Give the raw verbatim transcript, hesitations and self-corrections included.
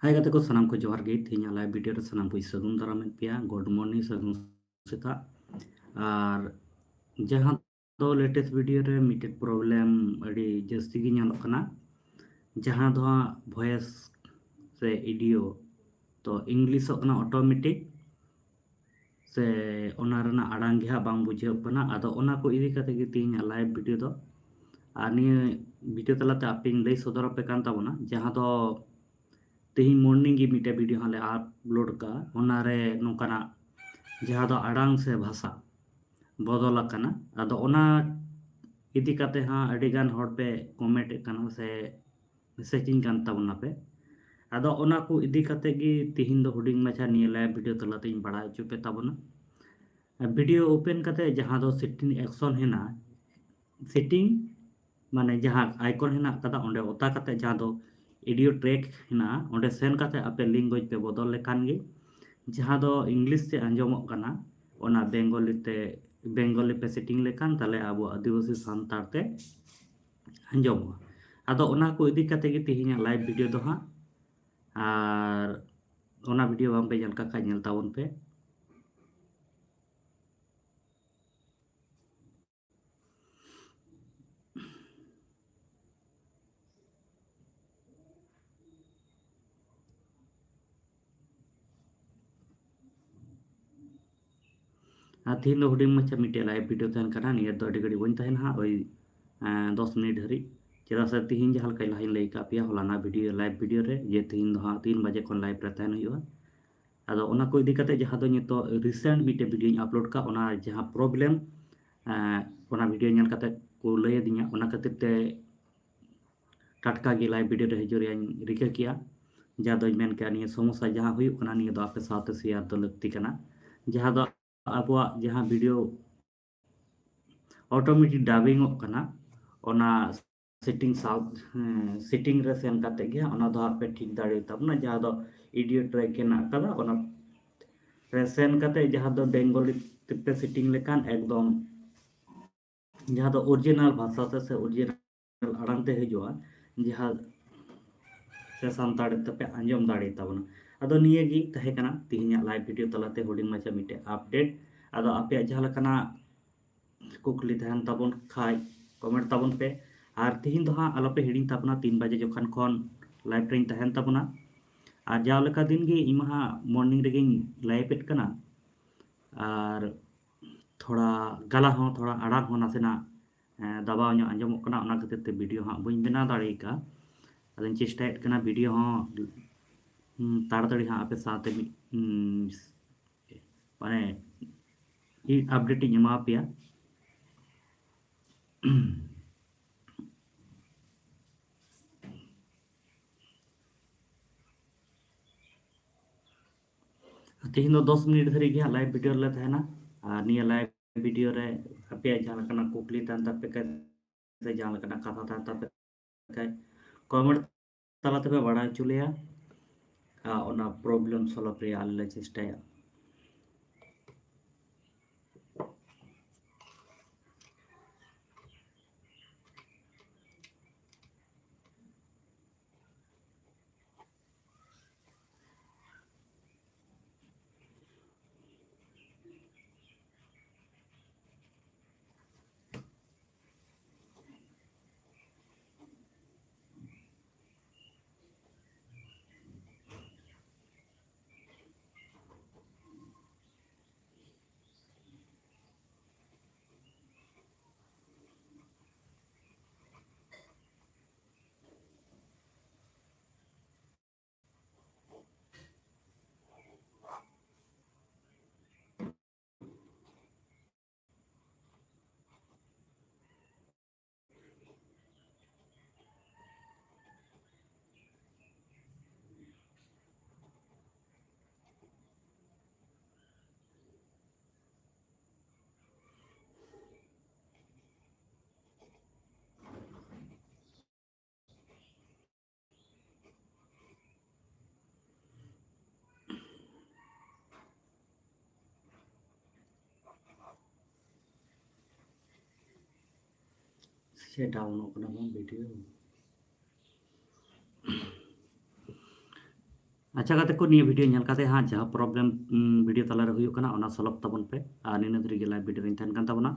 ᱦᱟᱭ ᱜᱟᱛᱮ ᱠᱚ, ᱥᱟᱱᱟᱢ ᱠᱚ ᱡᱚᱦᱟᱨ ᱜᱮ᱾ ᱛᱮᱦᱮᱧᱟᱜ live video ᱨᱮ ᱥᱟᱱᱟᱢ ᱠᱚ ᱥᱟᱹᱜᱩᱱ ᱫᱟᱨᱟᱢᱮᱫ ᱯᱮᱭᱟ᱾ Good morning, ᱥᱟᱹᱜᱩᱱ ᱥᱮᱛᱟᱜ᱾ ᱟᱨ ᱡᱟᱦᱟᱸ ᱫᱚ latest video ᱨᱮ ᱢᱤᱫᱴᱮᱡ problem ᱟᱹᱰᱤ ᱡᱟᱹᱥᱛᱤ ᱜᱮ ᱧᱮᱞᱚᱜ ᱠᱟᱱᱟ, ᱡᱟᱦᱟᱸ ᱫᱚ ᱦᱟᱸᱜ voice ᱥᱮ audio ᱛᱚ Englishᱚᱜ ᱠᱟᱱᱟ automatic, ᱥᱮ ᱚᱱᱟ ᱨᱮᱱᱟᱜ ᱟᱲᱟᱝ ᱜᱮ ᱦᱟᱸᱜ ᱵᱟᱝ ᱵᱩᱡᱷᱟᱹᱜ ᱠᱟᱱᱟ᱾ ᱟᱫᱚ ᱚᱱᱟ ᱠᱚ ᱤᱫᱤ ᱠᱟᱛᱮ ᱜᱮ ᱛᱮᱦᱮᱧᱟᱜ live video ᱫᱚ, ᱟᱨ ᱱᱤᱭᱟᱹ video ᱛᱟᱞᱟᱛᱮ ᱟᱯᱮᱧ ᱞᱟᱹᱭ ᱥᱚᱫᱚᱨ ᱟᱯᱮ ᱠᱟᱱ ᱛᱟᱵᱚᱱᱟ, ᱡᱟᱦᱟᱸ ᱫᱚ ᱛᱮᱦᱮᱧ morning ᱜᱮ ᱢᱤᱫᱴᱮᱡ video ᱦᱟᱸᱜ ᱞᱮ upload ᱠᱟᱜᱼᱟ, ᱚᱱᱟᱨᱮ ᱱᱚᱝᱠᱟᱱᱟᱜ ᱡᱟᱦᱟᱸ ᱫᱚ ᱟᱲᱟᱝ ᱥᱮ ᱵᱷᱟᱥᱟ ᱵᱚᱫᱚᱞ ᱟᱠᱟᱱᱟ᱾ ᱟᱫᱚ ᱚᱱᱟ ᱤᱫᱤ ᱠᱟᱛᱮ ᱦᱟᱸᱜ ᱟᱹᱰᱤ ᱜᱟᱱ ᱦᱚᱲ ᱯᱮ comment ᱮᱫ ᱠᱟᱱᱟ ᱥᱮ message ᱤᱧ ᱠᱟᱱ ᱛᱟᱵᱚᱱᱟ ᱯᱮ᱾ ᱟᱫᱚ ᱚᱱᱟ ᱠᱚ ᱤᱫᱤ ᱠᱟᱛᱮ ᱜᱮ ᱛᱤᱦᱤᱧ ᱫᱚ ᱦᱩᱰᱤᱧ ᱢᱟᱪᱷᱟ ᱱᱤᱭᱟᱹ live video ᱛᱟᱞᱟᱛᱮᱧ ᱵᱟᱲᱟᱭ ᱦᱚᱪᱚ ᱯᱮ ᱛᱟᱵᱚᱱᱟ᱾ Video open ᱠᱟᱛᱮ ᱡᱟᱦᱟᱸ ᱫᱚ setting icon ᱦᱮᱱᱟᱜᱼᱟ, setting ᱢᱟᱱᱮ ᱡᱟᱦᱟᱸ icon ᱦᱮᱱᱟᱜ ᱠᱟᱫᱟ, ᱚᱸᱰᱮ ᱚᱛᱟ ᱠᱟᱛᱮ ᱡᱟᱦᱟᱸ ᱫᱚ audio track ᱦᱮᱱᱟᱜᱼᱟ, ᱚᱸᱰᱮ ᱥᱮᱱ ᱠᱟᱛᱮ ᱟᱯᱮ language ᱯᱮ ᱵᱚᱫᱚᱞ ᱞᱮᱠᱷᱟᱱ ᱜᱮ, ᱡᱟᱦᱟᱸ ᱫᱚ English ᱛᱮ ᱟᱸᱡᱚᱢᱚᱜ ᱠᱟᱱᱟ, ᱚᱱᱟ Bengali ᱛᱮ, Bengali ᱯᱮ setting ᱞᱮᱠᱷᱟᱱ ᱛᱟᱦᱞᱮ ᱟᱵᱚ ᱟᱹᱫᱤᱵᱟᱹᱥᱤ ᱥᱟᱱᱛᱟᱲ ᱛᱮ ᱟᱸᱡᱚᱢᱚᱜᱼᱟ᱾ ᱟᱫᱚ ᱚᱱᱟ ᱠᱚ ᱤᱫᱤ ᱠᱟᱛᱮ ᱜᱮ ᱛᱮᱦᱮᱧᱟᱜ live video ᱫᱚ ᱦᱟᱸᱜ, ᱟᱨ ᱚᱱᱟ video ᱵᱟᱝ ᱯᱮ ᱧᱮᱞ ᱠᱟᱜ ᱠᱷᱟᱡ ᱧᱮᱞ ᱛᱟᱵᱚᱱ ᱯᱮ᱾ ᱟᱨ ᱛᱤᱦᱤᱧ ᱫᱚ ᱦᱩᱰᱤᱧ ᱢᱟᱪᱷᱟ ᱢᱤᱫᱴᱮᱡ live video ᱛᱟᱦᱮᱱ ᱠᱟᱱᱟ᱾ ᱱᱤᱭᱟᱹ ᱫᱚ ᱟᱹᱰᱤ ᱜᱷᱟᱹᱲᱤᱡ ᱵᱟᱹᱧ ᱛᱟᱦᱮᱱᱟ ᱦᱟᱸᱜ, ᱳᱭ, ᱮᱸ, ᱫᱚᱥ ᱢᱤᱱᱤᱴ ᱫᱷᱟᱹᱨᱤᱡ᱾ ᱪᱮᱫᱟᱜ ᱥᱮ ᱛᱤᱦᱤᱧ ᱡᱟᱦᱟᱸ ᱞᱮᱠᱟ ᱞᱟᱦᱟᱧ ᱞᱟᱹᱭ ᱠᱟᱜ ᱯᱮᱭᱟ ᱦᱚᱞᱟᱱᱟᱜ video, live video ᱨᱮ, ᱡᱮ ᱛᱤᱦᱤᱧ ᱫᱚ ᱦᱟᱸᱜ ᱛᱤᱱ ᱵᱟᱡᱮ ᱠᱷᱚᱱ live ᱨᱮ ᱛᱟᱦᱮᱱ ᱦᱩᱭᱩᱜᱼᱟ᱾ ᱟᱫᱚ ᱚᱱᱟ ᱠᱚ ᱤᱫᱤ ᱠᱟᱛᱮ ᱡᱟᱦᱟᱸ ᱫᱚ ᱱᱤᱛᱚᱜ recent ᱢᱤᱫᱴᱮᱡ videoᱧ upload ᱠᱟᱜ, ᱚᱱᱟ ᱡᱟᱦᱟᱸ problem, ᱮᱸ, ᱚᱱᱟ video ᱧᱮᱞ ᱠᱟᱛᱮ ᱠᱚ ᱞᱟᱹᱭ ᱟᱹᱫᱤᱧᱟ, ᱚᱱᱟ ᱠᱷᱟᱹᱛᱤᱨ ᱛᱮ ᱴᱟᱴᱠᱟ ᱜᱮ live video ᱨᱮ ᱦᱤᱡᱩᱜ ᱨᱮᱭᱟᱜ ᱤᱧ ᱨᱤᱠᱟᱹ ᱠᱮᱜᱼᱟ᱾ ᱡᱟᱦᱟᱸ ᱫᱚᱧ ᱢᱮᱱ ᱠᱮᱜᱼᱟ, ᱱᱤᱭᱟᱹ ᱥᱚᱢᱚᱥᱥᱟ ᱡᱟᱦᱟᱸ ᱦᱩᱭᱩᱜ ᱠᱟᱱᱟ, ᱱᱤᱭᱟᱹ ᱫᱚ ᱟᱯᱮ ᱥᱟᱶᱛᱮ share ᱫᱚ ᱞᱟᱹᱠᱛᱤ ᱠᱟᱱᱟ᱾ ᱡᱟᱦᱟᱸ ᱫᱚ ᱟᱵᱚᱣᱟᱜ ᱡᱟᱦᱟᱸ video automatic dubbingᱚᱜ ᱠᱟᱱᱟ, ᱚᱱᱟ setting ᱥᱟᱶ, ᱦᱮᱸ, setting ᱨᱮ ᱥᱮᱱ ᱠᱟᱛᱮ ᱜᱮ ᱚᱱᱟ ᱫᱚ ᱦᱟᱸᱜ ᱯᱮ ᱴᱷᱤᱠ ᱫᱟᱲᱮᱭᱟᱜ ᱛᱟᱵᱚᱱᱟ᱾ ᱡᱟᱦᱟᱸ ᱫᱚ audio track ᱦᱮᱱᱟᱜ ᱟᱠᱟᱫᱟ, ᱚᱱᱟ ᱨᱮ ᱥᱮᱱ ᱠᱟᱛᱮ ᱡᱟᱦᱟᱸ ᱫᱚ Bengali ᱛᱮᱯᱮ setting ᱞᱮᱠᱷᱟᱱ ᱮᱠᱫᱚᱢ ᱡᱟᱦᱟᱸ ᱫᱚ original ᱵᱷᱟᱥᱟ ᱛᱮ ᱥᱮ original ᱟᱲᱟᱝ ᱛᱮ ᱦᱤᱡᱩᱜᱼᱟ, ᱡᱟᱦᱟᱸ ᱥᱮ ᱥᱟᱱᱛᱟᱲᱤ ᱛᱮᱯᱮ ᱟᱸᱡᱚᱢ ᱫᱟᱲᱮᱭᱟᱛᱟᱵᱚᱱᱟ᱾ ᱟᱫᱚ ᱱᱤᱭᱟᱹ ᱜᱮ ᱛᱟᱦᱮᱸ ᱠᱟᱱᱟ ᱛᱤᱦᱤᱧᱟᱜ live video ᱛᱟᱞᱟᱛᱮ ᱦᱩᱰᱤᱧ ᱢᱟᱪᱷᱟ ᱢᱤᱫᱴᱮᱡ update᱾ ᱟᱫᱚ ᱟᱯᱮᱭᱟᱜ ᱡᱟᱦᱟᱸ ᱞᱮᱠᱟᱱᱟᱜ ᱠᱩᱠᱞᱤ ᱛᱟᱦᱮᱱ ᱛᱟᱵᱚᱱ ᱠᱷᱟᱡ comment ᱛᱟᱵᱚᱱ ᱯᱮ᱾ ᱟᱨ ᱛᱤᱦᱤᱧ ᱫᱚ ᱦᱟᱸᱜ ᱟᱞᱚᱯᱮ ᱦᱤᱲᱤᱧ ᱛᱟᱵᱚᱱᱟ, ᱛᱤᱱ ᱵᱟᱡᱮ ᱡᱚᱠᱷᱚᱱ ᱠᱷᱚᱱ live ᱨᱮᱧ ᱛᱟᱦᱮᱱ ᱛᱟᱵᱚᱱᱟ᱾ ᱟᱨ ᱡᱟᱣ ᱞᱮᱠᱟ ᱫᱤᱱ ᱜᱮ ᱤᱧ ᱢᱟ ᱦᱟᱸᱜ morning ᱨᱮᱜᱮᱧ live ᱮᱫ ᱠᱟᱱᱟ᱾ ᱟᱨ ᱛᱷᱚᱲᱟ ᱜᱟᱞᱟ ᱦᱚᱸ, ᱛᱷᱚᱲᱟ ᱟᱲᱟᱝ ᱦᱚᱸ ᱱᱟᱥᱮᱱᱟᱜ, ᱮᱸ, ᱫᱟᱵᱟᱣ ᱧᱚᱜ ᱟᱸᱡᱚᱢᱚᱜ ᱠᱟᱱᱟ, ᱚᱱᱟ ᱠᱷᱟᱹᱛᱤᱨ ᱛᱮ video ᱦᱟᱸᱜ ᱵᱟᱹᱧ ᱵᱮᱱᱟᱣ ᱫᱟᱲᱮ ᱟᱠᱟᱫᱼᱟ᱾ ᱟᱫᱚᱧ ᱪᱮᱥᱴᱟᱭᱮᱫ ᱠᱟᱱᱟ video ᱦᱚᱸ, ᱦᱩᱸ, ᱛᱟᱲᱟᱛᱟᱲᱤ ᱦᱟᱸᱜ ᱟᱯᱮ ᱥᱟᱶᱛᱮ ᱢᱤᱫ, ᱩᱸ, ᱢᱟᱱᱮ, ᱤ-, update ᱤᱧ ᱮᱢᱟ ᱯᱮᱭᱟ᱾ ᱛᱮᱦᱮᱧ ᱫᱚ ᱫᱚᱥ ᱢᱤᱱᱤᱴ ᱫᱷᱟᱹᱨᱤᱡ ᱜᱮ ᱦᱟᱸᱜ live video ᱨᱮᱞᱮ ᱛᱟᱦᱮᱱᱟ᱾ ᱟᱨ ᱱᱤᱭᱟᱹ live video ᱨᱮ ᱟᱯᱮᱭᱟᱜ ᱡᱟᱦᱟᱸ ᱞᱮᱠᱟᱱᱟᱜ ᱠᱩᱠᱞᱤ ᱛᱟᱦᱮᱱ ᱛᱟᱯᱮ ᱠᱷᱟᱡ ᱥᱮ ᱡᱟᱦᱟᱸ ᱞᱮᱠᱟᱱᱟᱜ ᱠᱟᱛᱷᱟ ᱛᱟᱦᱮᱱ ᱛᱟᱯᱮ ᱠᱷᱟᱡ, comment ᱛᱟᱞᱟ ᱛᱮᱯᱮ ᱵᱟᱲᱟᱭ ᱦᱚᱪᱚ ᱞᱮᱭᱟ᱾ ᱟᱨ ᱚᱱᱟ problem solve ᱨᱮᱭᱟᱜ ᱟᱞᱮ ᱞᱮ ᱪᱮᱥᱴᱟᱭᱟ᱾ ᱥᱮ downᱚᱜ ᱠᱟᱱᱟ ᱵᱟᱝ video? ᱟᱪᱪᱷᱟ ᱜᱟᱛᱮ ᱠᱚ, ᱱᱤᱭᱟᱹ ᱵᱷᱤᱰᱤᱭᱳ ᱧᱮᱞ ᱠᱟᱛᱮ ᱦᱟᱸᱜ ᱡᱟᱦᱟᱸ ᱯᱨᱚᱵᱞᱮᱢ ᱵᱷᱤᱰᱤᱭᱳ ᱛᱟᱞᱟᱨᱮ ᱦᱩᱭᱩᱜ ᱠᱟᱱᱟ, ᱚᱱᱟ ᱥᱚᱞᱵᱷ ᱛᱟᱵᱚᱱ ᱯᱮ᱾ ᱟᱨ ᱱᱤᱱᱟᱹᱜ ᱫᱷᱟᱹᱨᱤᱡ ᱜᱮ ᱞᱟᱭᱤᱵᱷ ᱵᱷᱤᱰᱤᱭᱳ ᱨᱮᱧ ᱛᱟᱦᱮᱱ ᱠᱟᱱ ᱛᱟᱵᱚᱱᱟ᱾